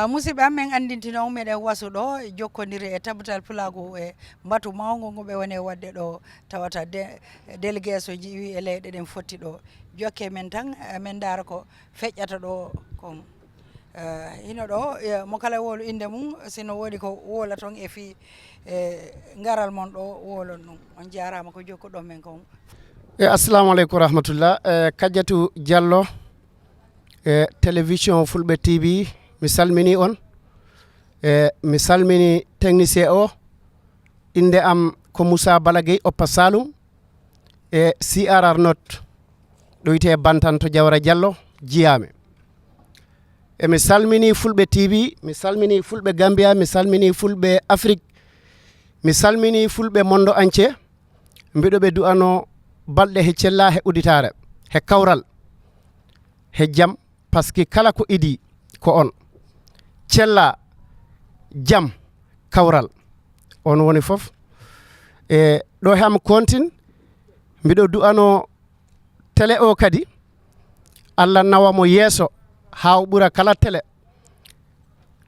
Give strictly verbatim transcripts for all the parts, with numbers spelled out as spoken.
Ah, musidɓe am, men anndintino on meɗen wasu ɗo jokkondiri e tabbatal pulaagu e mbatu mawngu ngu ɓe woni e waɗde ɗo, tawata de-, délégué so jiwi e leyɗe ɗen fotti ɗo. Jokke men tan, eh, men ndaara ko feƴƴata ɗo kon. Eh, hino ɗo, eh, mo kala wowlu innde mum, sino woodi ko wowla ton e fii, eh, ngaral mon ɗo wowlon ɗum. On jaaraama ko jokkuɗon men kon. E, assalamu aleykum wa rahmatullah. E, Kajjatu Diallo, e, télévision Fulɓe T V, mi salmini on. E, mi salmini technicien o. Innde am ko Moussa Balagey Oppa Saloum. E, C R R Not. Ɗo wiyetee Bantan to Jawara Diallo, jiyaame. E, mi salmini Fulɓe T V, mi salmini Fulɓe Gambia, mi salmini Fulɓe Afrik, mi salmini Fulɓe monde entier. Mbiɗo ɓe du'anoo balɗe he cella, he uditaare, he kawral, he jam, parce que kala ko idii ko on. Cella, jam, kawral, on woni fof. E ɗo he am kontin, mbiɗo du'anoo télé o kadi, Allah nawa mo yeeso haa o ɓura kala télé.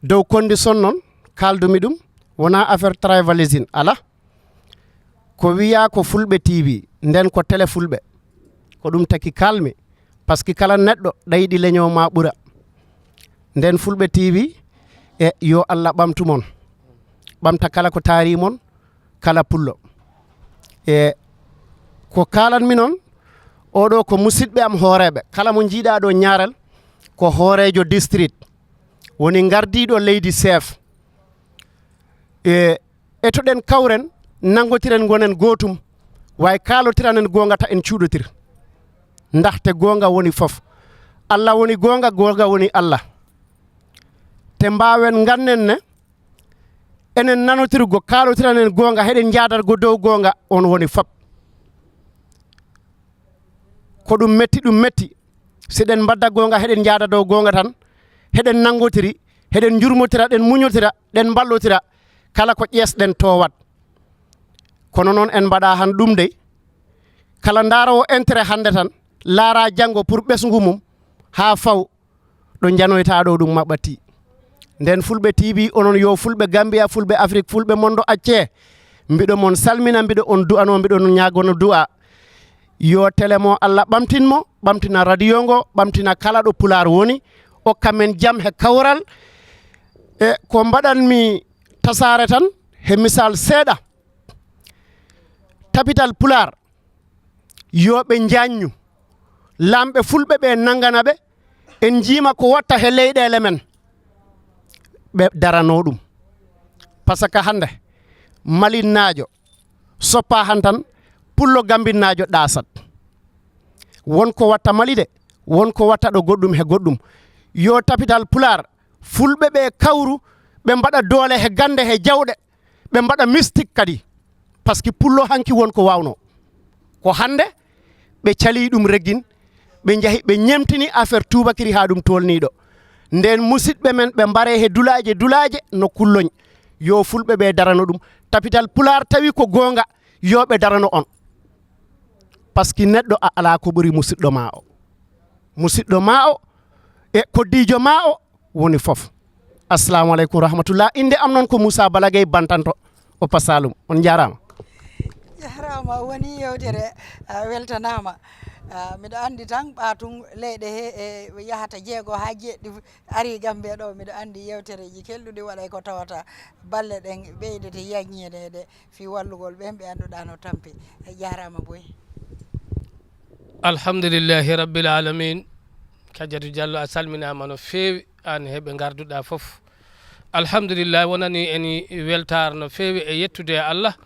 Dow condition noon, kaaldumi ɗum, wonaa affaire tribalisme, alaa. Ko wiyaa ko Fulɓe T V, nden ko télé Fulɓe. Ko ɗum taki kaalmi, parce que kala neɗɗo ɗa yiɗi leñol maa ɓura. Nden Fulɓe T V, e yo Allah ɓamtu mon, ɓamta kala ko taari mon, kala pullo. E ko kaalanmi noon, oɗo ko musidɓe am hooreeɓe, kala mo njiiɗaa ɗo ñaarel, ko hooreejo district, woni ngardiiɗo leydi chef. E etoɗen kawren, nanngotiren, ngonen gootum, way kaalotiranen goonga ta en cuuɗotir. Ndaxte goonga woni fof. Allah woni goonga, goonga woni Allah. Te mbaawen ngannen ne, enen nanotirgo, kaalotiranen goonga, heɗen njaadargo dow goonga, on woni fop. Ko ɗum metti, ɗum metti. Si ɗen mbadda goonga, heɗen njaada dow goonga tan, heɗen nanngotiri, heɗen njurmotira, ɗen muñotira, ɗen mballotira, kala ko ƴeesɗen toowat. Kono noon en mbaɗa han ɗum dey, kala ndaaroowo intérêt hannde tan, laara janngo pour ɓesngu mum, haa faw ɗo njanoytaa ɗo ɗum maɓɓati. Nden Fulɓe T V, onon yo Fulɓe Gambia, Fulɓe Afrik, Fulɓe monde entier, mbiɗo mon salmina, mbiɗo on du'anoo, mbiɗo on ñaagono du'a. Yo télé mo Allah ɓamtin mo, ɓamtina radio ngo, ɓamtina kala ɗo Pulaar woni, okka men jam he kawral. E ko mbaɗanmi tasaare tan, he misal seeɗa, tapital Pulaar, yo ɓe njaanñu. Laamɓe Fulɓe ɓe nanngana ɓe, en njiima ko watta he leyɗeele men. Ɓe daranoo ɗum. Parce que hannde, Malinnaajo soppa han tan, pullo Gambinnaajo ɗaasat. Won ko watta Mali de, won ko watta ɗo goɗɗum he goɗɗum. Yo tapital Pulaar, Fulɓe ɓe kawru, ɓe mbaɗa doole he gannde, he jawɗe, ɓe mbaɗa mystique kadi. Parce que pullo hanki won ko waawno. Ko hannde ɓe calii ɗum reggin, ɓe njahi, ɓe ñemtini affaire tuubakiri haa ɗum toolnii ɗo. Nden musidɓe men ɓe mbaree he dulaaje, dulaaje no kulloñ. Yo Fulɓe ɓe darano ɗum. Tapital Pulaar tawi ko goonga, yo ɓe darano on. Parce que neɗɗo a alaa ko ɓuri musiɗɗo maa o. Musiɗɗo maa o e koddiijo maa o woni fof. Assalamu aleykum wa rahmatullah. Innde am noon ko Moussa Balagey Bantanto Oppa Saloum. On njaaraama. Jaaraama, woni yewtere, ah, weltanaama. Ah, miɗo anndi tan ɓaatun leyɗe he, e yahata jeego haa jeeɗiɗi ari Gambia ɗo. Miɗo anndi yewtereeji kelɗuɗi waɗay ko tawata balle ɗen ɓeydete yaññineede fii wallugol ɓen ɓe annduɗaa no tampi. A jaaraama boy. Alhamdulillahi Rabbil Alamin. Kajjatu Diallo, a salminaama no feewi, aan he ɓe ngarduɗaa fof. Alhamdulillah, wonani en weltaare no feewi e yettude e Allah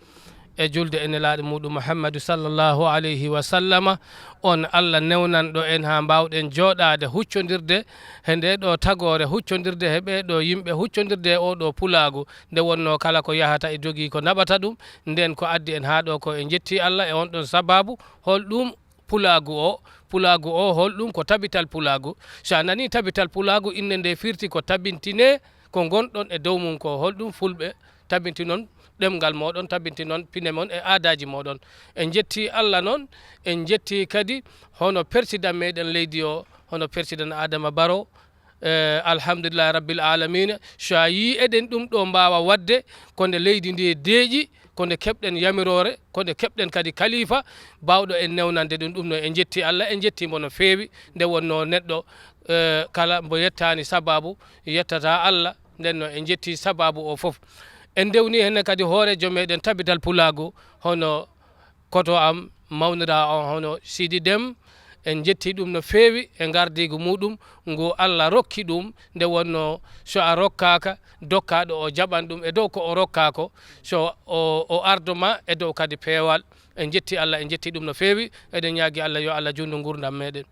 e julde e nelaaɗo muuɗum Muhammadu sallallahu alayhi wa sallama. On Allah newnanɗo en haa mbaawɗen jooɗaade huccondirde he ndee ɗoo tagoore, huccondirde he ɓee ɗoo yimɓe, huccondirde e oo ɗoo pulaagu, nde wonnoo kala ko yahata e dogii ko naɓata ɗum. Nden ko addi en haa ɗoo ko en njettii Allah e on ɗon sababu. Hol ɗum pulaagu o? Pulaagu o, hol ɗum ko tabital pulaagu? So a nanii tabital pulaagu, innde nde firti ko tabintine ko ngonɗon e dow mum ko. Hol ɗum Fulɓe tabintinon ɗemngal mooɗon, tabintinon pine mon e aadaaji mooɗon? En njettii Allah noon, en njettii kadi hono persidan meɗen leydi o, hono persidan Adama Barrow, Eh, alhamdulillahi rabbil alamina, so a yii eɗen ɗum ɗo mbaawa waɗde, ko nde leydi ndi deeƴi, ko nde keɓɗen yamiroore, ko nde keɓɗen kadi kalifa baawɗo en newnande ɗum. Ɗum no en njetti Allah, en njetti mbo no feewi. Nde wonno neɗɗo, eh, kala mbo yettaani sababu, yettata Allah. Nden no en njetti sababu o fof. En ndewni heen kadi hooreejo meɗen Tabital Pulaagu, hono koto am mawnira on, hono Sidi Dem. En njetti ɗum no feewi e ngardiigu muɗum ngu Allah rokki ɗum, nde wonno so a rokkaaka, dokkaaɗo o jaɓan ɗum e dow ko o rokkaa ko, so o, o ardo ma e dow kadi peewal. En njetti Allah, en njetti ɗum no feewi. Eɗen ñaagi Allah, yo Allah juutnu nguurndam meɗen.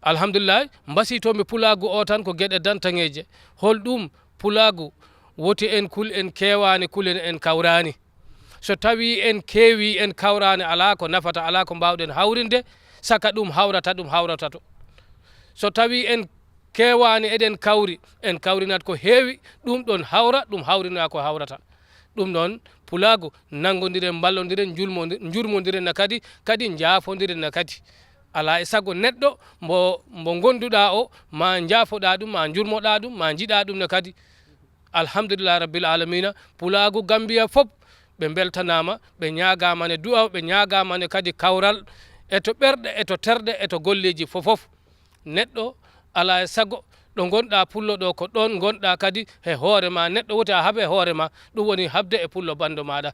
Alhamdulillahi, mbasiytoomi pulaagu o tan ko geɗe dantaŋeeje. Hol ɗum pulaagu? Woti en kul, en keewaani, kulen, en kawraani. So tawii en keewii, en kawraani, alaa ko nafata, alaa ko mbaawɗen hawrinde, saka ɗum hawrata, ɗum hawrata to. So tawii en keewaani, eɗen kawri, en kawrinat ko heewi, ɗum ɗon hawra, ɗum hawrina ko hawrata. Ɗum noon, pulaagu, nanngondiren, mballondiren, njulmondi-, njurmondiren na kadi, kadi njaafondiren na kadi. Alaa e sago neɗɗo mbo, mbo ngonduɗaa o, ma njaafoɗaa ɗum, ma njurmoɗaa ɗum, ma njiɗaa ɗum ne kadi. Alhamdulillahi rabbil alamina, pulaagu Gambiya fof, ɓe mbeltanaama, ɓe ñaagaama ne du'a, ɓe ñaagaama ne kadi kawral, e to ɓerɗe, e to terɗe, e to golleeji fof fof. Neɗɗo alaa e sago ɗo ngonɗaa pullo ɗo, ko ɗoon ngonɗaa kadi he hoore ma. Neɗɗo woti a haɓe hoore ma, ɗum woni haɓde e pullo banndo maaɗa.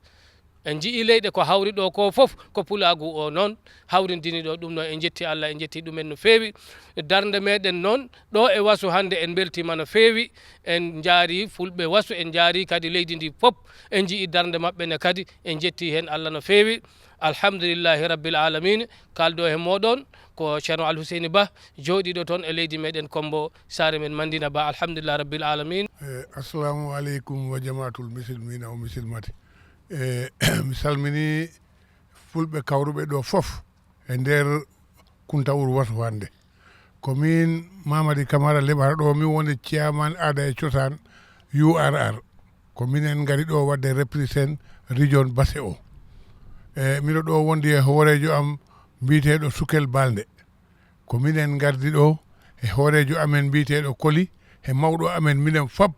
En njiyii leyɗe ko hawri ɗo ko fof, ko pulaagu o noon hawrindini ɗo. Ɗum noon en njetti Allah, en njetti ɗumen no feewi. Darnde meɗen noon ɗo e Wasu hannde en mbeltiima no feewi. En njaarii fulɓe Wasu, en njaarii kadi leydi ndi fof. En njiyii darnde maɓɓe ne kadi, en njetti heen Allah no feewi. Alhamdulillahi rabbil alamin. Kaldo he moɗon ko Ceerno Alhuseyni Bah, jooɗiiɗo toon e leydi meɗen Kombo, saare men Mandina Bah. Alhamdulillahi rabbil alamin. Eh, assalamu aleykum wa jamaatul misilmina o misilmati. Eh, mi salmini fulɓe kawruɓe ɗo fof e nder Kuntawur Wasu hannde. Ko min Mamadi Camara Leɓar ɗo, min woni chairman aada e cosaan U R R. Ko minen ngari ɗo waɗde represent region Basse o. E miɗo ɗo wondi e hooreejo am mbiyeteeɗo Sukel Balde. Ko minen ngardi ɗo e hooreejo amen mbiyeteeɗo Koli, e mawɗo amen minen fop.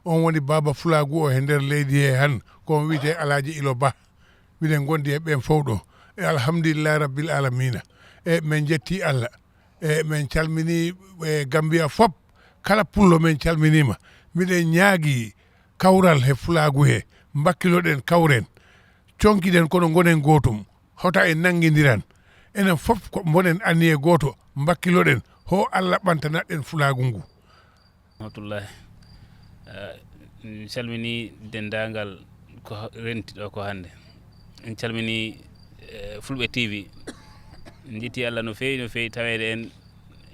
On woni baaba fulaagu o e nder leydi he han, ko on wiyetee Alaaji Ilo Bah. Miɗen ngondi e ɓen fof ɗo. E alhamdulillahi rabbil alamina. E min njetti Allah. E min calmini, e, Gambiya fop. Kala pullo min calminima. Miɗen ñaagi kawral he fulaagu he. Mbakkiloɗen, kawren. Conkiɗen kono ngonen gootum. Hota en nangindiran. Enen fop ko mbonen anniye gooto. Mbakkiloɗen. Ho Allah ɓantanat en fulaagu ngu. Rahmatullahi. Eh, mi salmini denndaangal ko ha-, renti ɗo ko hannde. En calmini, eh, Fulɓe T V. En njetti Allah no feewi, no feewi taweede en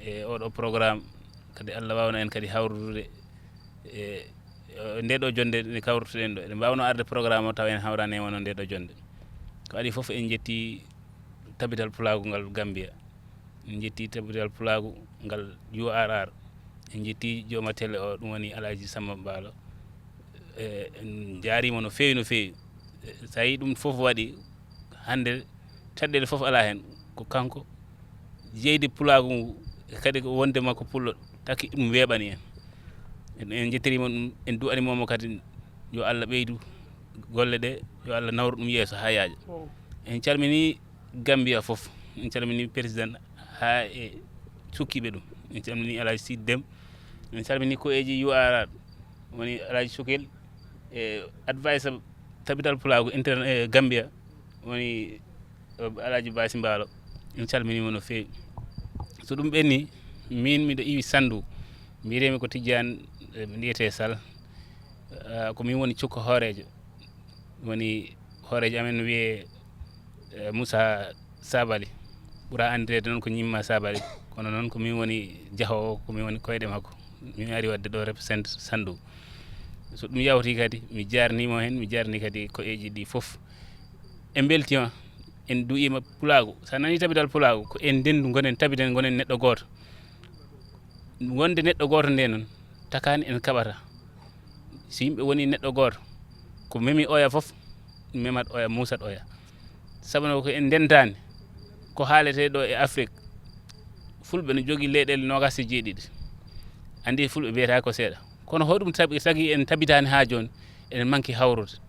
e oɗo programme. Kadi Allah waawna en kadi hawrude e, e nde ɗo jonnde nde kawrutuɗen ɗo. Eɗen mbaawno arde programme o tawa en hawraani e wano nde ɗo jonnde. Ko adii fof en njetti Tabital Pulaagu ngal Gambia. En njetti Tabital Pulaagu ngal U R R. En njetti jooma tele o, ɗum woni Alaaji Samba Mbaalo. E, en njaarimo no feewi, no feewi. E, so tawi ɗum fof waɗi, hannde caɗeele fof alaa heen. Ko kanko jeydi pulaagu ngu, e kadi ko wonde makko pullo, taki ɗum weeɓani en. En, en njettirimo ɗum, en du'animo mo kadi yo Allah ɓeydu golle ɗe, yo Allah nawru ɗum yeeso haa yaaja. En calmini Gambia fof. En calmini président haa e sukkiiɓe ɗum. En calmini Alhaji Sidy Deme. En calmini ko'eeji U R R, woni Alhaji Sukel, e advisor Tabital Pulaagu inter-, e Gambia, woni, e, Alhaji Basi Mbaalo. En calminiima no feewi. So ɗum ɓenni, min miɗo iwi Sandu. Mbiyetee-mi ko Tijjaan, e, mi wiyetee Sal. Ah, ko min woni cukko hooreejo. Woni hooreejo amen no wiyee, eh, Moussa Sabali. Ɓura anndireede noon ko Ñimma Sabali. Kono noon ko min woni jahoowo, ko min woni koyɗe makko. Min ari waɗde ɗo represent Sandu. So ɗum yawti kadi, mi jaarniima heen, mi jaarni kadi ko'eeji ɗi fof. En mbeltiima, en du'iima pulaagu. So a nanii Tabital Pulaagu, ko en ndenndu ngonen, tabiten ngonen neɗɗo gooto. Wonde neɗɗo gooto nde noon, takaani en kaɓata. So yimɓe woni neɗɗo gooto, ko memi oya fof, memat oya, muusat oya. Sabu no ko en ndentaani, ko haaletee ɗo e Afrik, Fulɓe no jogii leyɗeele noogaas e jeeɗiɗi. Anndi fulɓe mbiyata ko seeɗa. Kono hoɗum tabi-, tagi en tabitaani haa jooni, eɗen manki hawrude.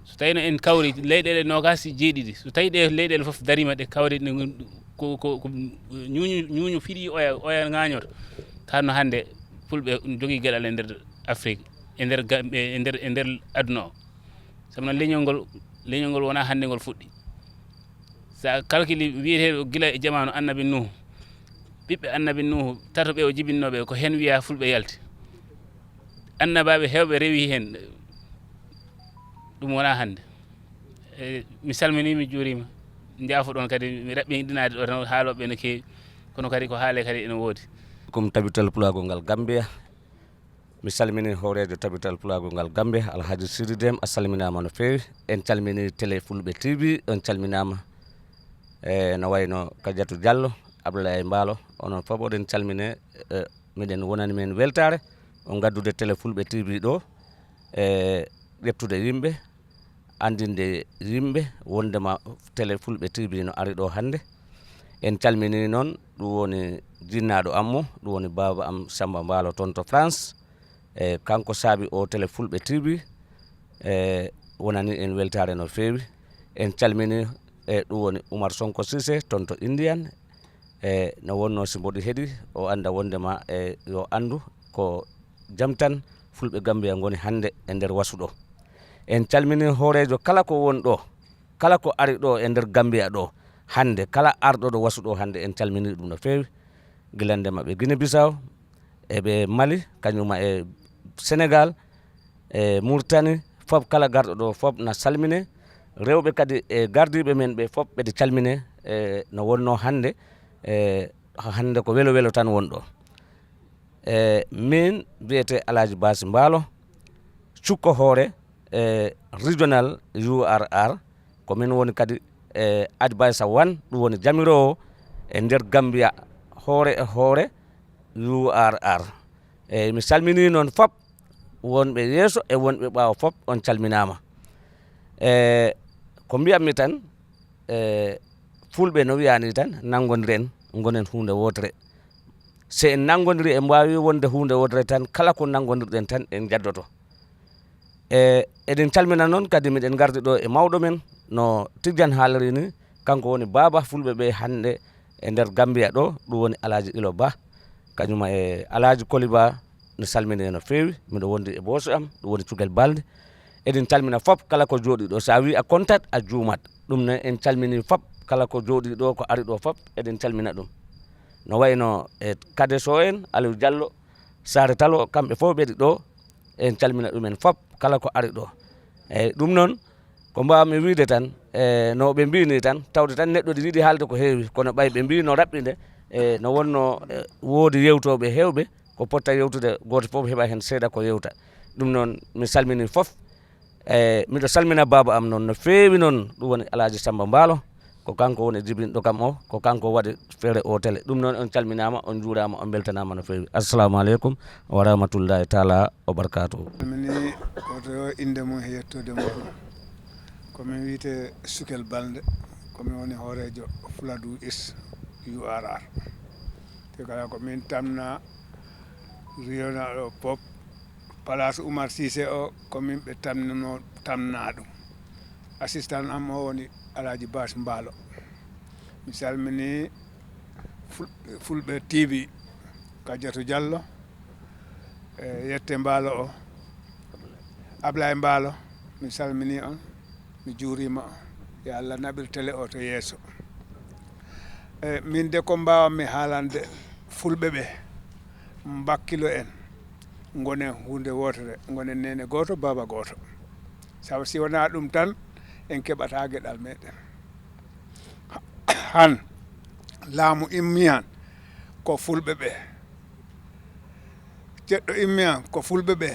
So tawino en kawri leyɗeele noogaas e jeeɗiɗi, so tawi ɗe leyɗeele fof dariima, ɗe kawri, ɗe ngon-, ko, ko, ko ñuuñu, ñuuñu fiɗi oya, oya ŋaañoto. Kanno hannde fulɓe jogii geɗal e nder Afrik, e nder Gam-, e nder, e nder aduna o. Sabu noon leñol ngol, leñol ngol wonaa hannde ngol fuɗɗi. Sa calculi wiyeteeɗo gila e jamaanu annabi Nuuhu, ɓiɓɓe annabi Nuuhu tato ɓe o jibinnooɓe, ko heen wiyaa fulɓe yalti. Annabaaɓe heewɓe rewi heen, ɗum wonaa hannde. E, mi salminii, mi juuriima. Njaafoɗon kadi, mi raɓɓiɗinaade ɗo tan, haalooɓe no keewi, kono kadi ko haalee kadi ene woodi. Comme tabital pulaagu ngal Gambia, mi salmini hooreejo tabital pulaagu ngal Gambia, Alhaji Sidi Dem, a salminaama no feewi. En calmini télé Fulɓe T V, on calminaama. E, no wayno Kadiatou Diallo, Abdoulaye Mbaalo, onon fof oɗen calmine. E, miɗen wonani men weltaare on gaddude télé Fulɓe T V ɗo, e, ƴettude yimɓe, anndinde yimɓe wondema télé Fulɓe T V no ari ɗo hannde. En calmini noon, ɗum woni jinnaaɗo am mo, ɗum woni baaba am Samba Mbaalo toon to France. E, kanko saabi o télé Fulɓe T V, e, wonani en weltaare no feewi. En calmini, e, ɗum woni Oumar Sonko Cissé toon to Indian. E, no wonno si mboɗo heɗi, o annda wondema, e, yo anndu ko jam tan Fulɓe Gambia ngoni hannde e nder wasu ɗo. En calmini hooreejo kala ko won ɗo, kala ko ari ɗo e nder Gambia ɗo hannde, kala arɗo ɗo wasu ɗo hannde, en calmini ɗum no feewi. Gilande maɓɓe Guinée Bissau, e ɓe Mali, kañuma e Sénégal, e Mauritanie, fof kala garɗo ɗo fof na salmine. Rewɓe kadi e gardiiɓe men ɓe fof ɓeɗe calmine, e no wonno hannde, e hannde ko welo welo tan won ɗo. E min wiyete Alhaji Basi Mbaalo, cukko hoore, e regional U R R, ko min woni kadi, e advisor one, ɗum woni jamiroowo e nder Gambia, hoore e hoore U R R. Eyyi, mi salmini noon fop, wonɓe yeeso e wonɓe ɓaawo fop, on calminaama. E ko mbiyatmi tan, e fulɓe no wiya ni tan, nanngondiren, ngonen huunde wootere. So en nanngondiri, en mbaawi wonde huunde wootere tan, kala ko nanngondirɗen tan, en njaddoto. E eɗen calmina noon kadi, miɗen ngardi ɗo e mawɗo men, no Tijjaan haaliri ni, kanko woni baaba fulɓe ɓe hannde e nder Gambia ɗo, ɗum woni Alhaji Ilo Ba, kañuma e Alhaji Koli Ba, no salmine no feewi. Miɗo wondi e booso am, ɗum woni Cugel Balde. Eɗen calmina fop kala ko jooɗi ɗo. So a wi a kontat, a juumat. Ɗum ne en calmini fop kala ko jooɗi ɗo, ko ari ɗo fop, eɗen calmina ɗum. No wayno e Kade Sow en, Aliou Diallo, Saare Talo, kamɓe fof ɓeɗi ɗo, en calmina ɗumen fop kala ko ari ɗo. Eyyi, ɗum noon ko mbaawmi wiide tan, e no ɓe mbini tan, tawde tan neɗɗo ɗi yiɗi haalde ko heewi, kono ɓay ɓe mbi no raɓɓinde, e no wonno, e woodi yewtooɓe heewɓe ko potta yewtude, gooto fof heɓa heen seeɗa ko yewta. Ɗum noon mi salmini fof, e miɗo salmina baaba am noon no feewi noon, ɗum woni Alhaji Samba Mbaalo, ko kanko woni jibinɗo kam o, ko kanko waɗi feere o télé. Ɗum noon on calminaama, on njuuraama, on mbeltanaama no feewi. Assalamu aleykum wa rahmatullahi taala wa barakatuhu. Mini koto yo innde mum e yettoode mum. Ko min wiyete Sukel Balde, ko min woni hooreejo Fuladu Is U R R. Te kala ko min tamna riyonaaɗo pop, place Oumar Cissé o, ko min ɓe tamnino tamna ɗum. Assistant am o woni Alhaji Bas Mbaalo. Mi salmini Ful-, Fulɓe T V, Kadiatou Diallo, e Yette Mbaalo o, Ablaye Mbaalo, mi salmini on, mi juurima on. Yo Allah naɓir télé o to yeeso. E min de ko mbawammi haalande Fulɓe ɓe, mbakkilo en, ngonen huunde wootere, ngonen neene gooto, baaba gooto. Sabu si wonaa ɗum tan, en keɓataa geɗal meɗen. Han, laamu immi han ko Fulɓe ɓe. Ceɗɗo immi han ko Fulɓe ɓe.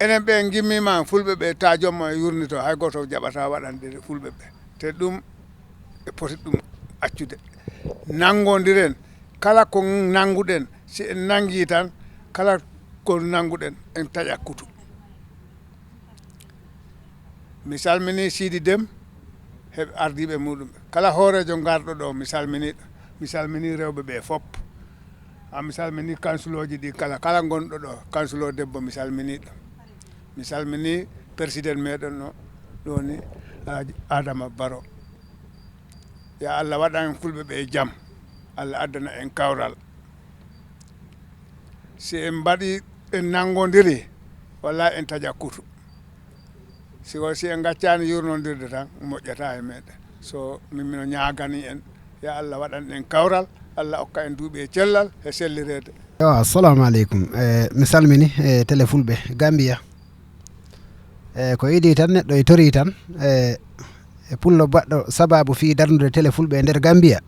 Enen ɓe ngimmiima han Fulɓe ɓe, ta jomma e yurnito, hay gooto jaɓataa waɗande Fulɓe ɓe. Te ɗum e poti ɗum accude. Nanngondiren, kala ko nannguɗen, si en nanngii tan, kala ko nannguɗen, en taƴa kutu. Mi salmini Sidi Dem he ardiiɓe muɗum. Kala hooreejo ngarɗo ɗo, mi salmini, mi salmini rewɓe ɓe fop. A mi salmini kansulooji ɗi kala, kala gonɗo ɗo, kansuloo debbo mi salmini ɗum. Mi salmini persident meɗen no ɗoni Alhaji Adama Baro. Ya Allah waɗan fulɓe ɓe jam. Allah addana en kawral. Si en mbaɗi, en nanngondiri, walla en taƴa kutu. Si o, si en ngaccaani yurnondirde tan, moƴƴata e meɗen. So min mino ñaagani en, ya Allah waɗan en kawral, Allah okka en duuɓi e cellal e sellireede. Yo, assalamu aleykum. Eh, mi salmini, eh, télé fulɓe Gambia. Eh, ko idii tan, neɗɗo e torii tan, eh, e pullo baɗɗo sababu fii darnude télé fulɓe e nder Gambia.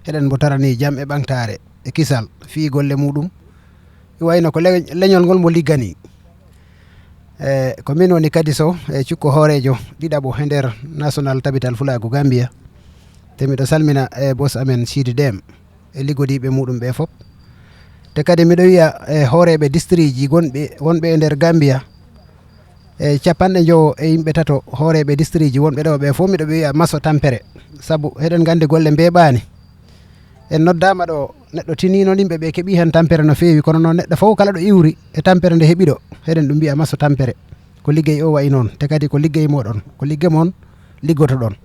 Eɗen mbo taranii jam e ɓangtaare e kisal fii golle muɗum. Wayno ko le-, leñol ngol mo ligganii. E ko min woni kadi so e cukko hooreejo ɗiɗaɓo he nder National Tabital Fulaagu Gambia. Te miɗo salmina e boss amen Sidi Dem e liggodiiɓe muɗum ɓe fof. Te kadi miɗo wiya e hooreeɓe districtji gonɓe, wonɓe e nder Gambia, e capanɗe njowo e yimɓe tato hooreeɓe districtji wonɓe ɗo ɓe fof, miɗo wiya maso tampere. Sabu heɗen nganndi golle mbeeɓaani. En noddaama ɗo, neɗɗo tiniino yimɓe ɓe keɓii heen tampere no feewi, kono noon neɗɗo fof kala ɗo iwri e tampere nde heɓi ɗo, eɗen ɗum mbiya maso tampere. Ko liggey o wayi noon, te kadi ko liggey moɗon, ko ligge mon liggotoɗon.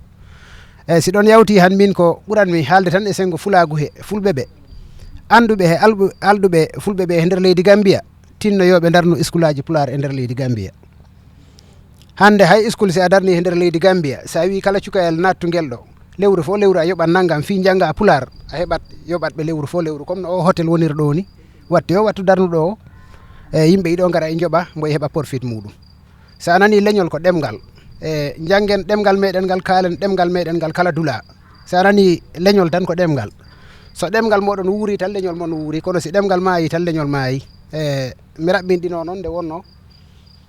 Eeyi, si ɗon yawti han min ko ɓuranmi haalde tan e senngo fulaagu he fulɓe ɓe, annduɓe he alɓu-, alɗuɓe fulɓe ɓe he nder leydi Gambia, tinno yo ɓe ndarnu iskulaaji pulaar e nder leydi Gambia. Hannde hay iskul si a darni he nder leydi Gambia, si a wii kala cukayel naattu ngel ɗo, lewru fof lewru a yoɓat nanngam fii njannga pulaar, a heɓat yoɓat ɓe lewru fof lewru, comme no o hotel wonir ɗo ni, wattu yo wattu darnuɗo o, e yimɓe iɗo ngara e njoɓa, mbo e heɓa profit muɗum. So a nanii leñol ko ɗemngal, e njanngen ɗemngal meɗen ngal, kaalen ɗemngal meɗen ngal kala dula. So a nanii leñol tan ko ɗemngal. So ɗemngal moɗon wuuri tan leñol mon wuuri, kono si ɗemngal maayi tan leñol maayi. E mi raɓɓinɗinoo noon nde wonnoo.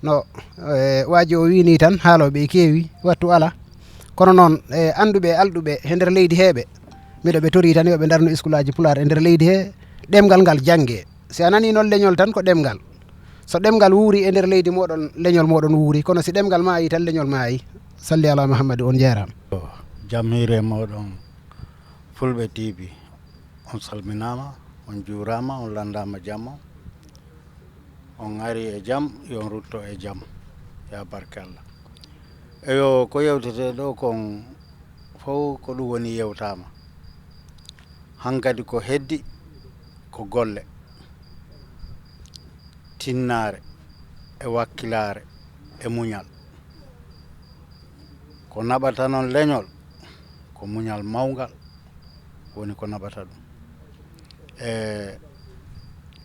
No, e, waaji o wiini tan, haalooɓe e keewi, wattu ala. Kono noon, e, annduɓe e alɗuɓe he nder leydi heeɓe, miɗo ɓe torii tan yo ɓe ndarnu iskulaaji pulaar e nder leydi he, ɗemngal ngal janngee. Si a nanii noon leñol tan ko ɗemngal. So ɗemngal wuuri e nder leydi mooɗon, leñol mooɗon wuuri. Kono si ɗemngal maayi tan, leñol maayi. Salli ala Muhammad, on njaaraama. Jam hiire mooɗon, Fulɓe T V. On salminaama, on juuraama, on lanndaama jam on. On ari e jam, yo on rutto e jam. Ya barke Allah. Eyo, ko yewtetee ɗo kon fof ko ɗum woni yewtaama. Hankadi ko heddi ko golle, tinnaare e wakkilaare e muñal. Ko naɓata noon leñol, ko muñal mawngal woni ko naɓata ɗum. E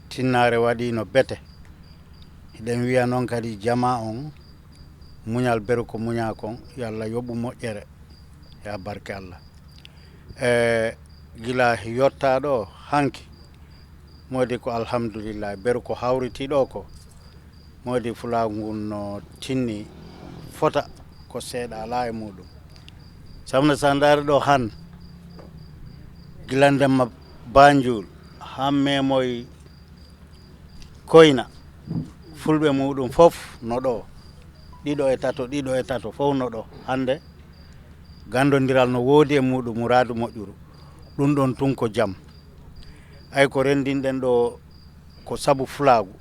tinnaare waɗiino bete. Hiɗen wiya noon kadi jamaa on, muñal beru ko muñaa kon, yo Allah yoɓu moƴƴere, ya barke Allah. E gila yottaa ɗo hanki, moodi ko alhamdulillahi, beru ko hawritii ɗo ko, moodi fulaagu ngun no tinni fota ko seeɗa alaa e muɗum. Sabu no sa ndaari ɗo han, gila ndemma Banjul, haa meemoy Koyna, fulɓe muɗum fof no ɗo, ɗiɗo e tato, ɗiɗo e tato, fof no ɗo. Hannde, ganndondiral no woodi e muɗum, muraadu moƴƴuru. Ɗum ɗon tun ko jam. Ay ko renndinɗen ɗo ko sabu fulaagu,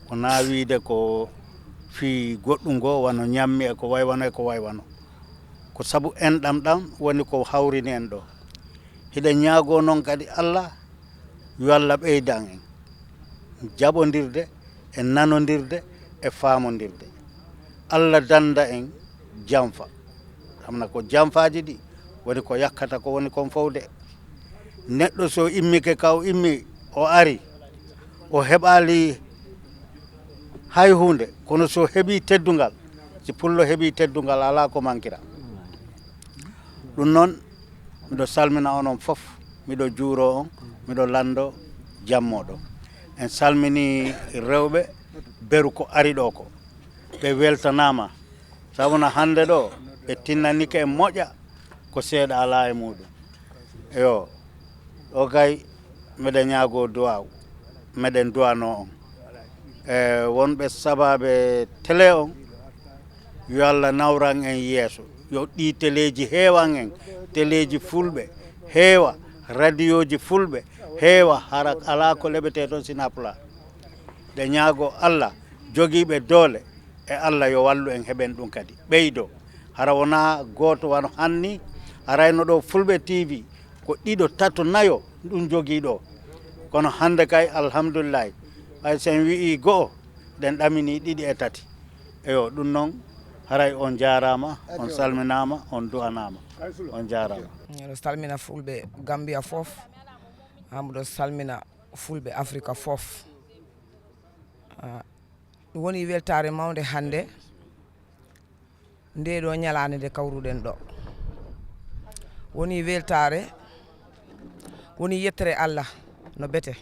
wonaa wiide ko fii goɗɗum goo, wano ñammi e ko way wano e ko way wano. Ko sabu enɗam ɗam woni ko hawrini en ɗo. Hiɗen ñaagoo noon kadi Allah, yo Allah ɓeydan en jaɓondirde e nanondirde e faamondirde. Allah dannda en janfa. Hamna ko janfaaji ɗi woni ko yakkata ko woni kon fof de. Neɗɗo so immike ka o immi, o ari, o heɓaali hay huunde, kono so heɓii teddungal, si pullo heɓii teddungal, alaa ko mankira. Ɗum noon, miɗo salmina onon fof, miɗo juuroo on, miɗo lanndoo jam mooɗon. En salminii rewɓe beru ko ari ɗo ko. Ɓe weltanaama, sabu no hannde ɗo, ɓe tinnanike en moƴƴa, ko seeɗa alaa e muɗum. Eyo, ɗo kay, miɗen ñaagoo duwaaw, miɗen duwanoo on. E wonɓe sabaabe tele on, yo Allah nawran en yeeso. Yo ɗii teleeji heewan en, teleeji fulɓe heewa, radiyooji fulɓe Heewa, hara alaa ko leɓetee toon sinaa Pulaar. Ɗe ñaago Allah jogiiɓe doole e Allah yo wallu en heɓen ɗum kadi. Ɓeydo, hara wonaa gooto wano hanni, arayno ɗo Fulɓe T V ko ɗiɗo, tato, nayo ɗum jogii ɗo. Kono hannde kay, alhamdulillahi, hay so en wi'ii go'o, ɗen ɗaminii ɗiɗi e tati. Eyo, ɗum noon, haray on jaaraama, on salminaama, on du'anaama, on jaaraama. Miɗo salmina Fulɓe Gambia fof, haa mboɗo salmina Fulɓe Afrika fof. Ah, ɗum woni weltaare mawnde hannde, nde ɗo ñalaande nde kawruɗen ɗo. Woni weltaare, woni yettere Allah no bete.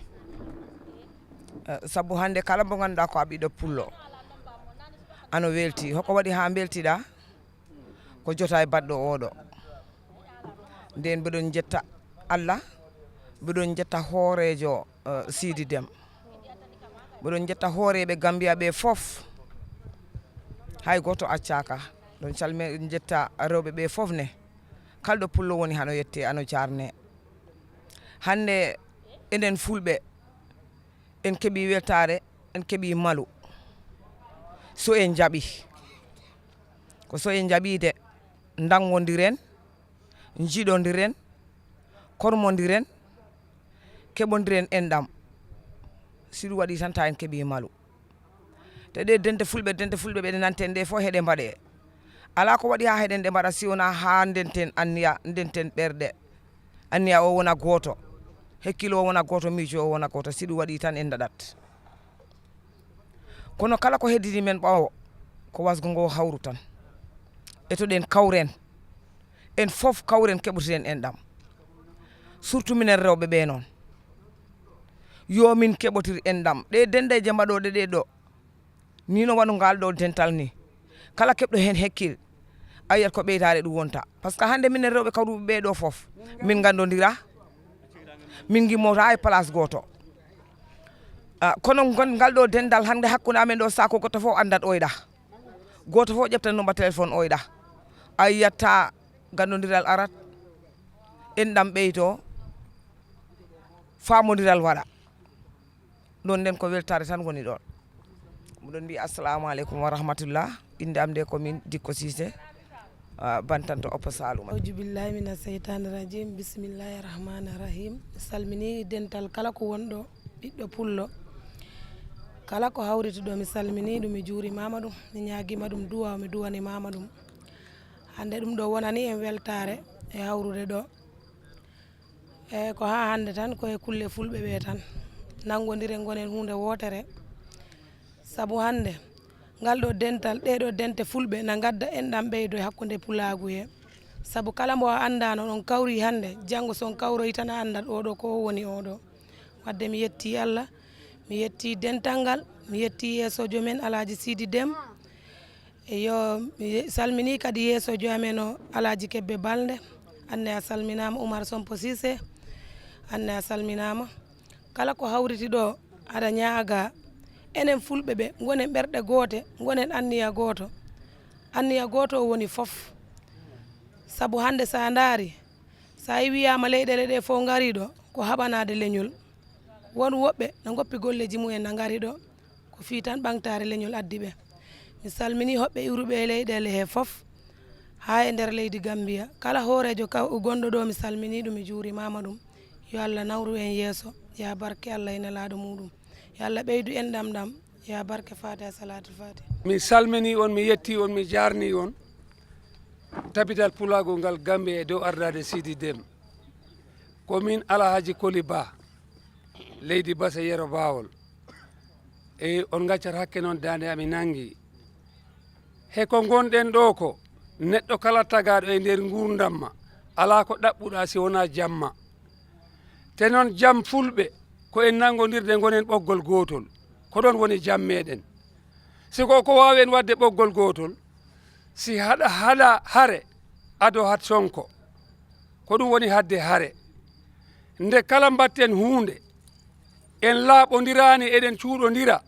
Eh, sabu hannde kala mbo ngannduɗaa ko a ɓiɗɗo pullo, ano welti. Hoko waɗi haa mbeltiɗaa? Ko jota e baɗɗo oɗo. Nden mbeɗon jetta Allah, mbeɗon jetta hooreejo, eh, Sidi Dem. Mbeɗon jetta hooreeɓe Gambia ɓe fof. Hay gooto accaaka. Ɗon calmi, jetta rewɓe ɓe fof ne. Kalɗo pullo woni hano yette, ano jaarne. Hannde enen Fulɓe, en keɓi weltaare, en keɓi malu. So en jaɓi, ko so en jaɓi de, ndangondiren, njiɗondiren, kormondiren, keɓondiren enɗam. Si ɗum waɗi tan, ta en keɓi malu. Te ɗe dente Fulɓe, dente Fulɓe ɓe ɗe nanten ɗe fof heɗe mbaɗe. Alaa ko waɗi haa heɗen ɗe mbaɗa si wonaa haa ndenten anniya, ndenten ɓerɗe. Anniya o wona gooto, hekkilo o wona gooto, miijo o wona gooto. Si ɗum waɗi tan en daɗat. Kono kala ko heddini men ɓawo, ko wasgo ngo hawru tan. Etoɗen kawren, en fof kawren keɓotiren enɗam. Surtout minen rewɓe ɓe noon. Yo min keɓotir enɗam. Ɗe dendeje mbaɗoɗe ɗe ɗo, ni no wano ngal ɗo dental ni. Kala keɓɗo heen hekkil, a yiyat ko ɓeydaare ɗum wonta. Par ce que hannde minen rewɓe kawruɓe ɓe ɗo fof, min nganndondira, min ngimmota e place gooto. Ah, kono ngon-, ngal ɗo dental hannde hakkunde amen ɗo, saako goɗɗo fof anndat oyɗa. Gooto fof ƴeftat numba téléphone oyɗa. A yiyatta nganndondiral arat, enɗam ɓeydo, faamondiral waɗa. Ɗon nden ko weltaare tan woni ɗon. Mboɗon mbiya assalamu aleykum wa rahmatullah. Innde am nde ko min Dikko Cissé, ah, bantanto Oppo Saaluma. Auzu billahi mina seytaani rajim. Bismillahi rahmaani rahim. Mi salmini dental kala ko wonɗo ɓiɗɗo pullo. Kala ko hawriti ɗo, mi salmini ɗum, mi juurimaama ɗum, mi ñaagiima ɗum duwa, mi duwanimaama ɗum. Hannde ɗum ɗo wonani en weltaare e hawrude ɗo. Eey, ko haa hannde tan, ko e kulle Fulɓe ɓe tan. Nanngondiren, ngonen huunde wootere. Sabu hannde, ngal ɗo dental, ɗee ɗo dente Fulɓe na ngadda enɗam ɓeydo e hakkunde pulaagu he. Sabu kala mbo a anndaano, on kawri hannde, janngo so on kawroyi tan a anndat oɗo ko o woni oɗo. Wadde mi yettii Allah, mi yettii dental ngal, mi yettii yeesoojo men Alaaji Siidi Dem. Eyo, mi salminii kadi yeesoojo amen o, Alaaji Kebbe Balde. Anne a salminaama, Umar Sompo Siise. Anne a salminaama. Kala ko hawriti ɗo, aɗa ñaaga. Enen Fulɓe ɓe, ngonen ɓerɗe goote, ngonen anniya gooto. Anniya gooto o woni fof. Sabu hannde, so a ndaari, so a wiyaama leyɗeele ɗe fof ngarii ɗo, ko haɓanaade leñol. Won woɓɓe na ngoppi golleeji mumen, na ngari ɗo, ko fii tan ɓaŋtaare leñol addi ɓe. Mi salminii hoɓɓe iwruɓe e leyɗeele he fof, haa e nder leydi Gammbiya. Kala hooreejo kaw-, gonɗo ɗo, mi salminii ɗum, mi juurimaama ɗum. Yo Allah nawru en yeeso, yaa barke Allah e Nelaaɗo muuɗum. Yo Allah ɓeydu enɗam ɗam, yaa barke Faatiha, Salaatul Faatiha. Mi salminii on, mi yettii on, mi jaarnii on. Tabital pulaagu ngal Gammbiya e dow ardaade Siidi Dem. Ko min Alhaji Koli Ba, leydi Basa Yero Bawol. E on ngaccat hakke noon, daande ami nanngi. He ko ngonɗen ɗo ko, neɗɗo kala tagaaɗo e nder nguurndam ma, alaa ko ɗaɓɓuɗaa si wonaa jam ma. Te noon jam Fulɓe, ko en nanngondirde ngonen ɓoggol gootol. Ko ɗoon woni jam meɗen. Si ko, ko waawi en waɗde ɓoggol gootol, si haɗa, haɗa hare, ado hat Sonko. Ko ɗum woni haɗde hare. Nde kala mbaɗten huunde, en laaɓondiraani, eɗen cuuɗondira,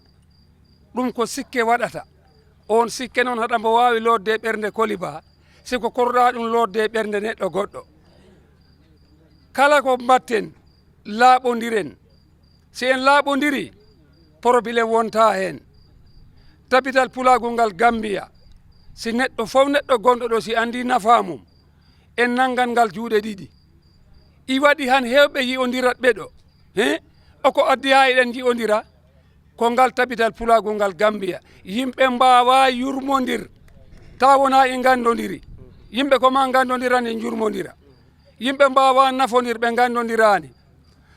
ɗum ko sikke waɗata. Oon sikke noon haɗa mbo waawi lootde e ɓernde Koli Ba, si ko korɗaa ɗum lootde e ɓernde neɗɗo goɗɗo. Kala ko mbaɗten, Laaɓondiren. Si en laaɓondirii, porobileem wontaa heen. Tabital Pulaagu ngal Gammbiya, si neɗɗo fof, neɗɗo gonɗo ɗo, si anndii nafaa mum, en nanngan ngal juuɗe ɗiɗi. I waɗi han heewɓe yi'ondirat ɓe ɗo. He? O ko addi haa eɗen nji'ondira? Ko ngal Tabital Pulaagu ngal Gammbiya. Yimɓe mbaawaa yurmondir, taa wonaa e nganndondiri. Yimɓe ko maa nganndondiran e njurmondira. Yimɓe mbaawaa nafondir, ɓe nganndondiraani.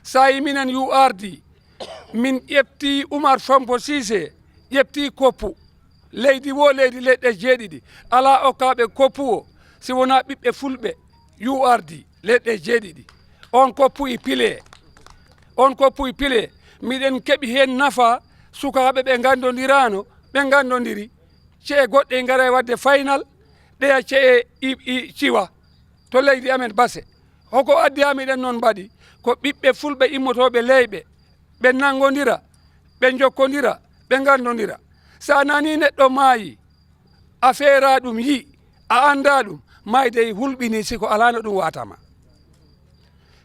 Saa'i minen U R D, min ƴeftii Umar Fampo Siise, ƴeftii koppu. Leydi wo leydi leɗɗe jeeɗiɗi. Alaa okkaaɓe koppu o, si wonaa ɓiɓɓe fulɓe U R D, leɗɗe jeeɗiɗi. On koppu e pilee. On koppu e pilee. Miɗen keɓi heen nafaa, sukaaɓe ɓe nganndondiraano, ɓe nganndondiri. Ce'e goɗɗe ngara e waɗde faynal, ɗeya ce'e i, i ciwa to leydi amen base. Hoko addi haa miɗen noon mbaɗi? Ko ɓiɓɓe fulɓe immotooɓe leyɓe, ɓe nanngondira, ɓe njokkondira, ɓe nganndondira. So a nanii neɗɗo maayi, a feeraa ɗum, yi, a anndaa ɗum, maayde e hulɓinii si ko alaa no ɗum waata ma.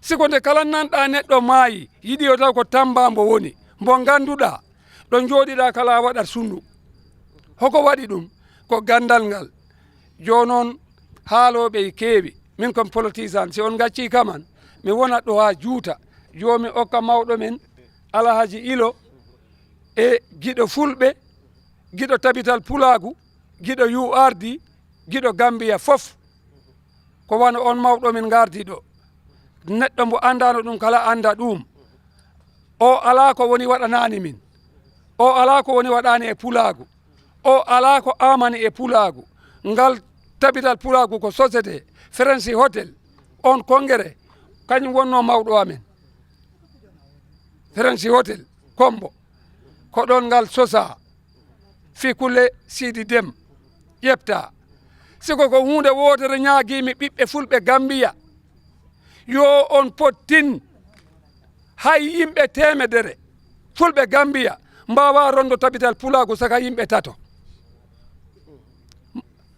Si ko nde kala nanɗaa neɗɗo maayi, yiɗi o taw ko Tamba mbo woni, mbo ngannduɗaa, ɗo njooɗiɗaa kala a waɗat sunnu. Hoko waɗi ɗum? Ko ganndal ngal. Jooni noon, haalooɓe e keewi. Min kon politisaan, si on ngaccii kaman, mi wonat ɗo haa juuta. Joomi okka mawɗo men, Alhaji Ilo, e giɗo fulɓe, giɗo Tabital Pulaagu, giɗo U R D, giɗo Gammbiya fof. Ko wano on mawɗo min ngardi ɗo. Neɗɗo mbo anndaano ɗum kala annda ɗum. O alaa ko woni waɗanaani min. O alaa ko woni waɗaani e Pulaagu. O alaa ko amani e Pulaagu. Ngal Tabital Pulaagu ko société, French Hotel, on konngere, kañum wonnoo mawɗo amen. French Hotel, Kombo. Ko ɗon ngal sosaa. Fii kulle Siidi Dem ƴeftaa. Si ko ko huunde wootere ñaagiimi ɓiɓɓe fulɓe Gammbiya, yo on pot tin, hay yimɓe teemedere fulɓe Gammbiya mbaawaa rondo Tabital Pulaagu saka yimɓe tato.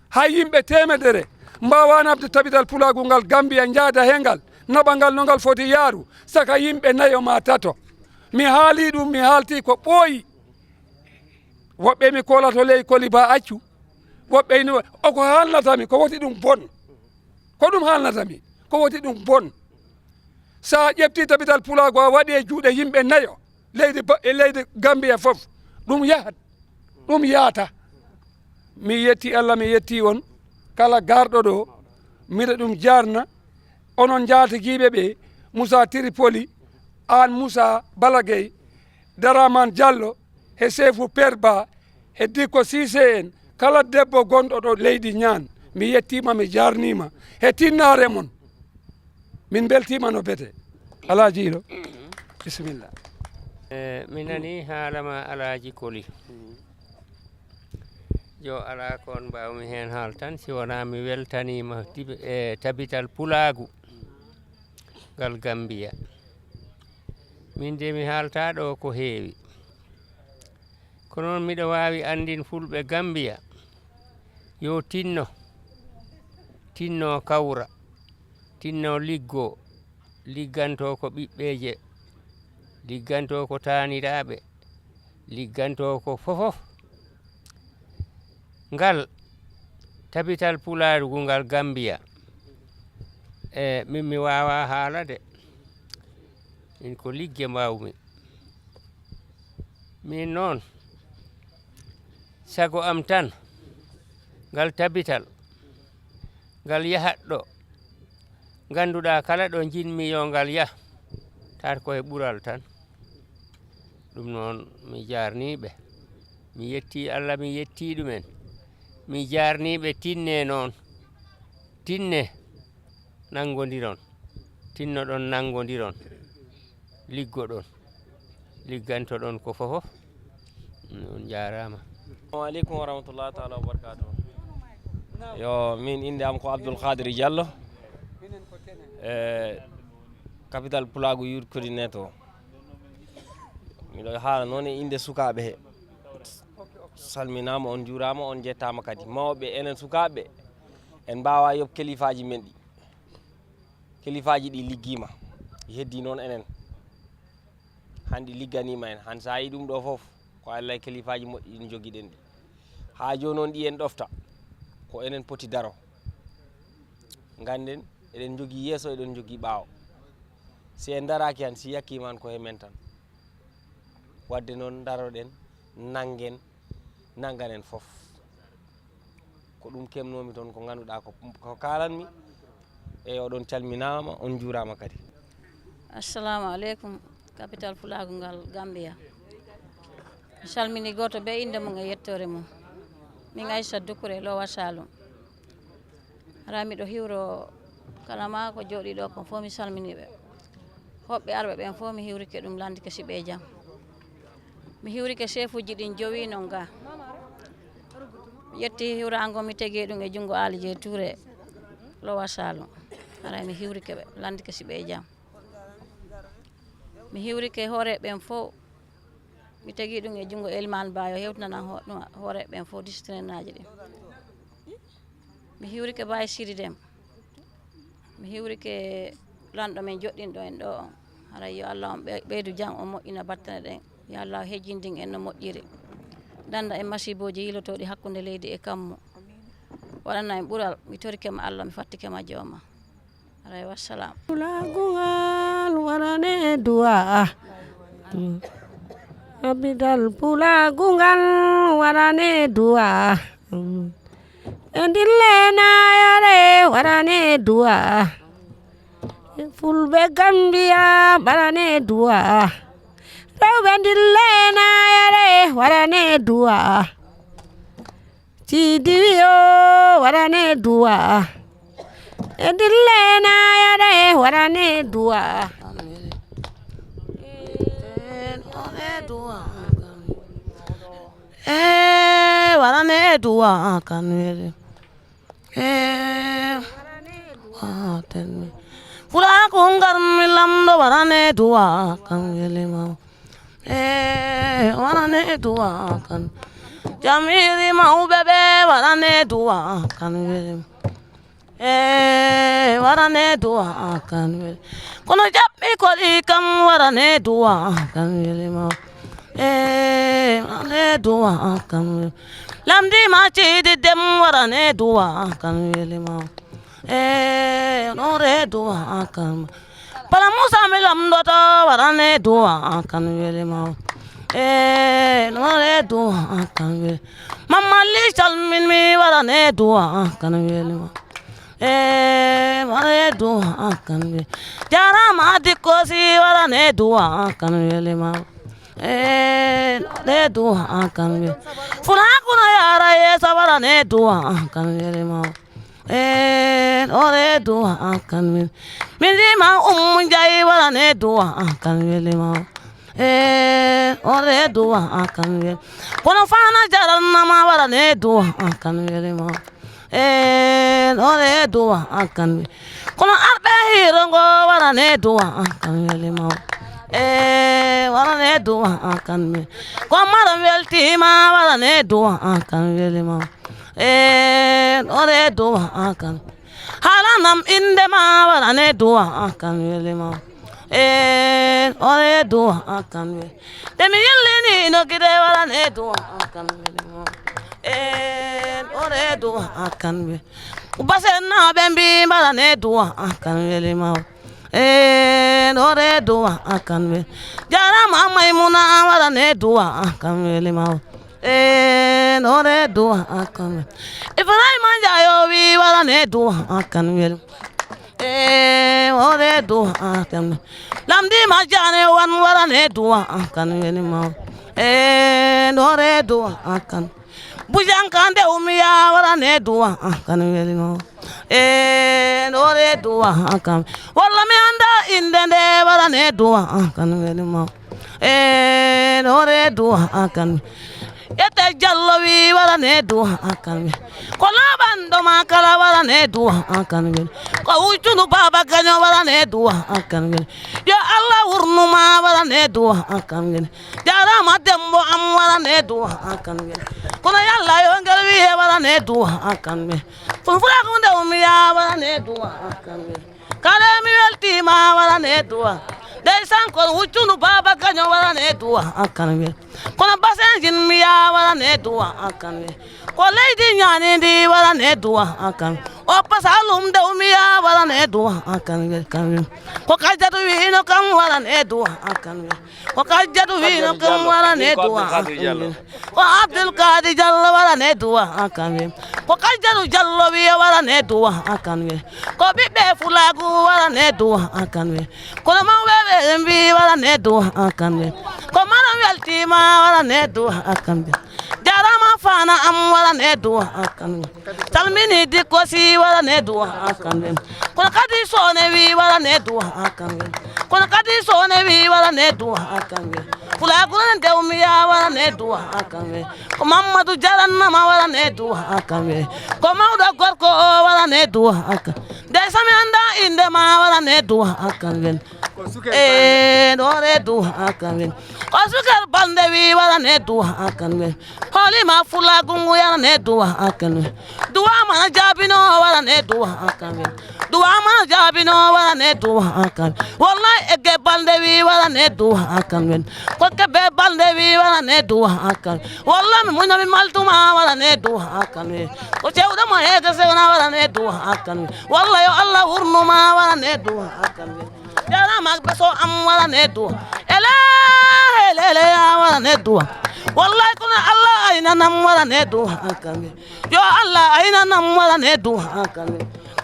Hay yimɓe teemedere mbaawaa naɓde Tabital Pulaagu ngal Gammbiya, njaada he ngal, naɓa ngal no ngal foti yaaru, saka yimɓe nayo maa tato. Mi haalii ɗum, mi haaltii ko ɓooyi. Woɓɓe mi koolato ley koliba accu. Woɓɓe ina, o ko haalnata mi, ko woti ɗum bon. Ko ɗum haalnata mi, ko woti ɗum bon. So a ƴeftii Tabital Pulaagu, a waɗi e juuɗe yimɓe nayo, leydi ba-, e leydi Gammbiya fof, ɗum yahat, ɗum yaata. Mi yetti Allah, mi yetti on, kala garɗo ɗo, miɗo ɗum jaarna. Onon njaatigiiɓe ɓe, Moussa Tripoli, aan Moussa Balagay, Daraman Diallo, he Seefu Perba, he Dikko Siise en, kala debbo gonɗo ɗo leydi ñaan, mi yettiima, mi jaarniima, he tinnaare mon. Min mbeltiima no bete. Alaaji Ilo, bisimilla. Eh, mi nani haala ma Alaaji Koli. Jo, alaa ko on mbaawmi heen haaltan, si wonaa mi weltaniima tibe-, eh, Tabital Pulaagu ngal Gammbiya. Min de mi haaltaa ɗo ko heewi. Ko noon miɗo waawi anndin fulɓe Gammbiya, yo tinno, tinno kawra, tinno liggo, ligganto ko ɓiɓɓeeje, ligganto ko taaniraaɓe, ligganto ko fofof. Ngal Tabital Pulaagu ngal Gammbiya, e min mi waawaa haala de, min ko ligge mbaawmi. Min noon, sago am tan, ngal Tabital, ngal yahat ɗo ngannduɗaa kala ɗo njiɗmi yo ngal yah, tar ko e ɓural tan. Ɗum noon, mi jaarnii ɓe. Mi yettii Allah, mi yettii ɗumen. Mi jaarnii ɓe, tinne noon. Tinne, nanngondiron. Tinnoɗon, nanngondiron. Liggoɗon. Liggantoɗon ko fofof. On njaaraama. Assalamu aleykum wa rahmatullahi taala wa barakatuh. Yo, min innde am ko Abdoul Khadir Diallo. E, Capital Pulaagu Youth Coordinator. Miɗo haala noon e innde sukaaɓe he. Salminaama, on njuuraama, on njettaama kadi. Mawɓe, enen sukaaɓe, en mbaawaa yoɓ kelifaaji men ɗi. Kelifaaji ɗi liggiima, heddi noon enen. Hanɗi ligganiima en, han so a yii ɗum ɗo fof, ko Allah e kalifaaji moƴƴi ɗin jogiɗen ɗi. Haa jooni on ɗi en ɗofta, ko enen poti daro. Ngannden, eɗen njogii yeeso, eɗen njogii ɓaawo. Si en daraaki han, si yakkiima han, ko he men tan. Wadde noon, daroɗen, nanngen, nannganen fof. Ko ɗum keɓnoomi toon, ko ngannduɗaa ko, ko kaalanmi. Eyi, oɗon calminaama, on njuuraama kadi. Assalamu aleykum, capital Fulaagu ngal, Gambia. Mi salmini gooto bee innde mum e yettoore mum. Min Aissata Doucouré, Lower Saloum. Hara miɗo hiwro kala maa ko jooɗii ɗo kon fof, mi salminii ɓe. Hoɓɓe arɓe ɓen fof, mi hiwrike ɗum, lanndike si ɓe e jam. Mi hiwrike seefuuji ɗin jowi non ga. Mi ƴetti hiwraango, mi tegi ɗum e junngo Aali Jey Tuure, Lower Saloum. Haray mi hiwrike ɓe, lanndike si ɓe e jam. Mi hiwrike hooreeɓe ɓen fof, mi tegi ɗum e junngo Elimaan Ba, yo hewtinanan ho-, ɗum hooreeɓe ɓen fof, disitinenaaji ɗin. Mi hiwrike Baay Siri Dem. Mi hiwrike lanɗo men joɗɗinɗo en ɗo on. Haray yo Allah on ɓe-, ɓeydu jam, on moƴƴina battane ɗen. Yo Allah o hejjindin en no moƴƴiri. Dannda en masiibooji yiilotooɗi hakkunde leydi e kammu. Waɗana en ɓural. Mi torike ma Allah, mi fattike ma jooma. Haray wassalam. Pulaagu ngal waɗane du'a. Abidal pulaagu ngal waɗane du'a. E ndille naayere waɗane du'a. Fulɓe Gambiya waɗane du'a. Rewɓe ndille naayere waɗane du'a. Siidi wi o waɗane du'a. E ndille naayere waɗane du'a. Eh, waɗane du'a kan weli. Eh, waten mi. Fulaaku ngar mi lamɗo waɗane du'a kan weli ma. Eh, waɗane du'a kan. Jamiri mawɓe ɓe waɗane du'a kan weli ma. Eh, waɗane du'a kan weli. Kono jaɓɓi koɗi kam waɗane du'a kan weli ma. Eh, waɗane du'a kan weli. Lamdi ma Siidi Dem waɗane du'a kan weli ma. Eh, nore du'a kan. Bala Musa mi lamɗoto waɗane du'a kan weli ma. Eh, nore du'a kan weli. Mamman Li salmin mi waɗane du'a kan weli ma. Eh, waɗane du'a kan weli. Jarama Dikko Si waɗane du'a kan weli ma. Eh, waɗane du'a kan weli. Fulaaku na yara yesa waɗane du'a kan weli ma. Eh, waɗane du'a kan weli. Min dima Ummu Njaay waɗane du'a kan weli ma. Eh, waɗane du'a kan weli. Kono Fana Jaran nama waɗane du'a kan weli ma. Eh, waɗane du'a kan weli. Kono arɓe hiiro ngo waɗane du'a kan weli ma. Eh, waɗane du'a kan weli. Ko maram weltima waɗane du'a kan weli ma. Eh, waɗane du'a kan. Haalanam innde ma waɗane du'a kan weli ma. Eh, waɗane du'a kan weli. Nde mi yillini no gide waɗane du'a kan weli ma. Eh, waɗane du'a kan weli. Basennaɓe mbi waɗane du'a kan weli ma. Eh, waɗane du'a kan weli. Jarama Maymuna waɗane du'a kan weli ma. Eh, waɗane du'a kan weli. Ibrahima Njaay o wi waɗane du'a kan weli. Eh, waɗane du'a kan weli. Lamdi ma Jaane wan waɗane du'a kan weli ma. Eh, waɗane du'a kan. Bujanka nde umiya waɗane du'a kan weli ma. Eh, waɗane du'a kan. Walla mi anda innde nde waɗane du'a kan weli ma. Eh, waɗane du'a kan. Ete Jallo wi waɗane du'a kan weli. Ko laaɓanɗo ma kala waɗane du'a kan weli. Ko wuccundu Baaba Gaño waɗane du'a kan weli. Yo Allah wurnu ma waɗane du'a kan weli. Jarama Dembo am waɗane du'a kan weli. Kono yalla yo ngel wiye waɗane du'a kan weli. Fulfulaaku nde umiya waɗane du'a kan weli. Kala mi weltima waɗane du'a. Ndeysaan, kono huccundu Baaba Gaño waɗane duwa an kan we. Kono basen jin miya waɗane duwa an kan we. Ko leydi ñaanindi waɗane duwa an kan we. O pasalum dew miya waɗane duwa an kan we, kan we. Ko Kajjatu wiino kam waɗane duwa an kan we. Ko Kajjatu wiino kam waɗane duwa an kan we. Ko Abdul Kadi Jallo waɗane duwa an kan we. Ko Kajjatu Jallo wiye waɗane duwa an kan we. Ko ɓiɓɓe Fulaagu waɗane duwa an kan we. Kono mawɓe ɓe ɓe mbi waɗane duwa an kan we. Ko maram weltima waɗane duwa an kan we. Jarama fana am waɗane duwa an kan we. Salmini dikko si waɗane duwa an kan we. Kono kadi sone wi waɗane duwa an kan we. Kono kadi sone wi waɗane duwa an kan we. Fulaagu ne dewmiya waɗane duwa an kan we. Ko Mammadu Jarannama waɗane duwa an kan we. Ko mawɗo gorko o waɗane duwa an kan. Nde sami anda inde ma waɗane duwa an kan we. E ɗore duwa an kan we. Ko suker balde wi waɗane duwa an kan we. Holima Fulaagu ngu yaɗane duwa an kan we. Duwa mana jaabino waɗane duwa an kan we. Duwa mana jaabino waɗane duwa an kan we. Wallahi egge balde wi waɗane duwa an kan we. Ko kebe balde wi waɗane duwa an kan we. Wallahi mi muñami maltuma waɗane duwa an kan we. Ko cewɗo mo hege sewna waɗane duwa an kan we. Wallahi yo Allah wurnuma waɗane duwa an kan we. Jarama beso am waɗane duwa. Ela hele hele ya waɗane duwa. Wallahi kono Allah aynanam waɗane duwa an kan we. Yo Allah aynanam waɗane duwa an kan we.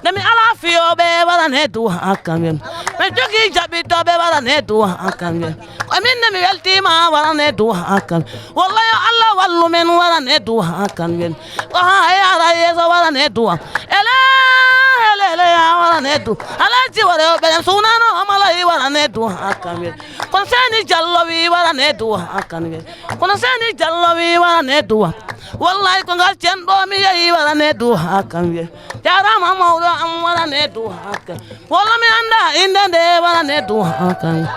Nde mi ala fiyoɓe waɗane duwa an kan we. Mi jogi jaɓitoɓe waɗane duwa an kan we. Ko min nde mi weltima waɗane duwa an kan we. Wallahi yo Allah wallu men waɗane duwa an kan we. Ko ha e ara yeeso waɗane duwa. Ela hele hele ya waɗane duwa. Alaji waɗe o ɓeɗen sunano amalayi waɗane duwa an kan we. Kono seni Jallo wi waɗane duwa an kan we. Kono seni Jallo wi waɗane duwa. Wallahi ko ngal cenɗo mi yeyi waɗane duwa an kan we. Jarama mawɗo am waɗane duwa an kan. Walla mi anda inde nde waɗane duwa an kan we.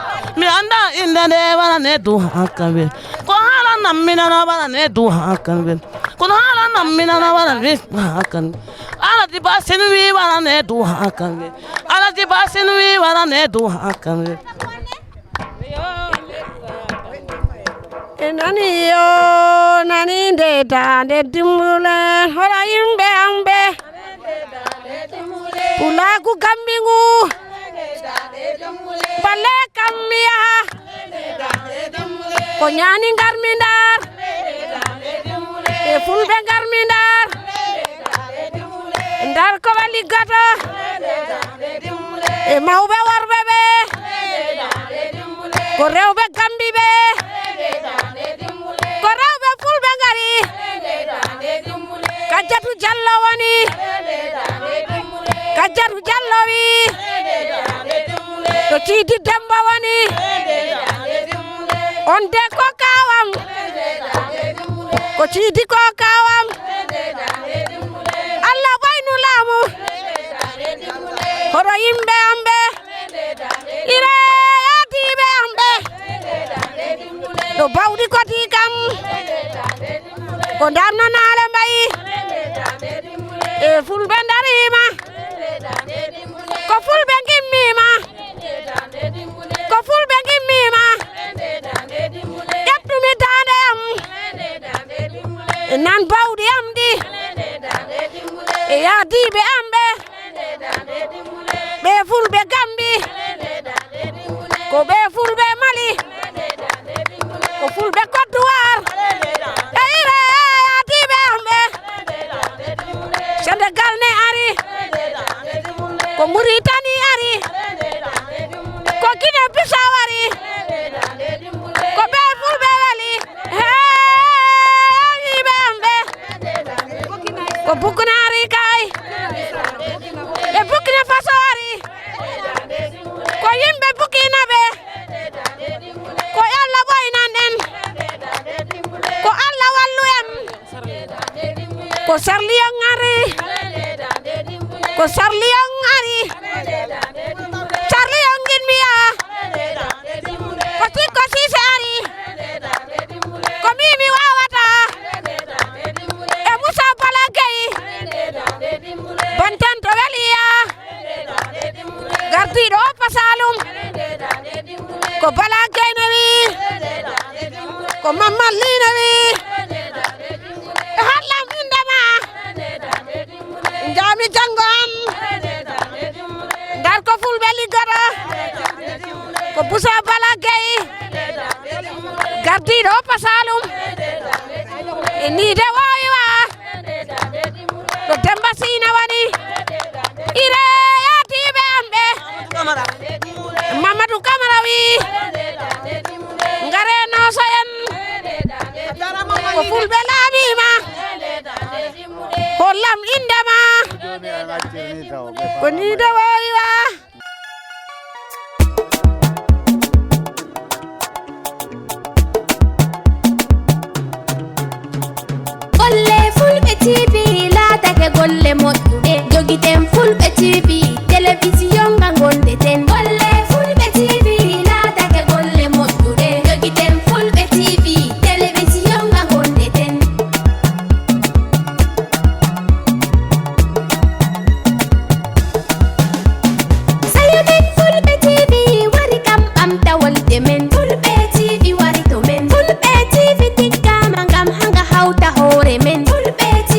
Mi anda inde nde waɗane duwa an kan we. Ko haala nam minana waɗane duwa an kan we. Kono haala nam minana waɗane an kan we. Alaji Basin wi waɗane duwa an kan we. Alaji Basin wi waɗane duwa an kan we. E nani yo nani nde daande dimbule hola yimɓe am ɓe. Pulaagu Gambi ngu. Balle kam mi yaha. Ko ñaani ngarmi Ndar. E fulɓe ngarmi Ndar. Ndar ko wa liggato. E mawɓe worɓe ɓe. Ko rewɓe Gambi ɓe. Ko rewɓe fulɓe ngari. Kajjatu Jallo woni. Kajjatu Jallo wi. To Siidi Demba woni. On de ko kawam. Ko Siidi ko kawam. Allah waynu laamu. Hoto yimɓe am ɓe. Ire yaadiiɓe am ɓe. Ɗo bawɗi koti kam. Ko darno naale mbayi. E fulɓe ndariima. Ko fulɓe ngimmiima. Ko fulɓe ngimmiima. Ƴettumi daande am. Nan bawɗi am ɗi. E yaadiiɓe am ɓe. Ɓe fulɓe Gambi. Ko ɓe fulɓe Mali. Ko fulɓe Côte d'Ivoire. E ire yaadiiɓe am ɓe. Senegal ne ari. Ko Mauritanie ari. Ko Guinée Bissau ari. Ko ɓe fulɓe weli. He yaadiiɓe am ɓe. Ko Burkina ari kay. E Burkina Faso ari. Ko yimɓe Burkina ɓe. Ko Allah waynan en. Ko Allah wallu en. Ko Sarliyon ari. Ko Sarliyon ari. Sarliyon ngin miya. Ko Sikko Siise ari. Ko mimi wawata. E Musa Balagay. Bantanto weliya. Gardiɗo o pasalum. Ko Bala Gayne wi, ko Mamman Lina wi. E hallam indema. Jami jango an. Ndar ko fulɓe liggata. Ko Busa Bala Gay. Gardiɗo Pasalum. E ni de wawi wa. Ɗo Demba Sina woni. Ire yatiɓe am ɓe. Mamadou Camara wi. Ngare noso en. Ko fulɓe laaɓima. Hollam indema. Ko ni de wawi wa. Golle fulɓe T V laatake golle moƴƴuɗe. Jogiten fulɓe T V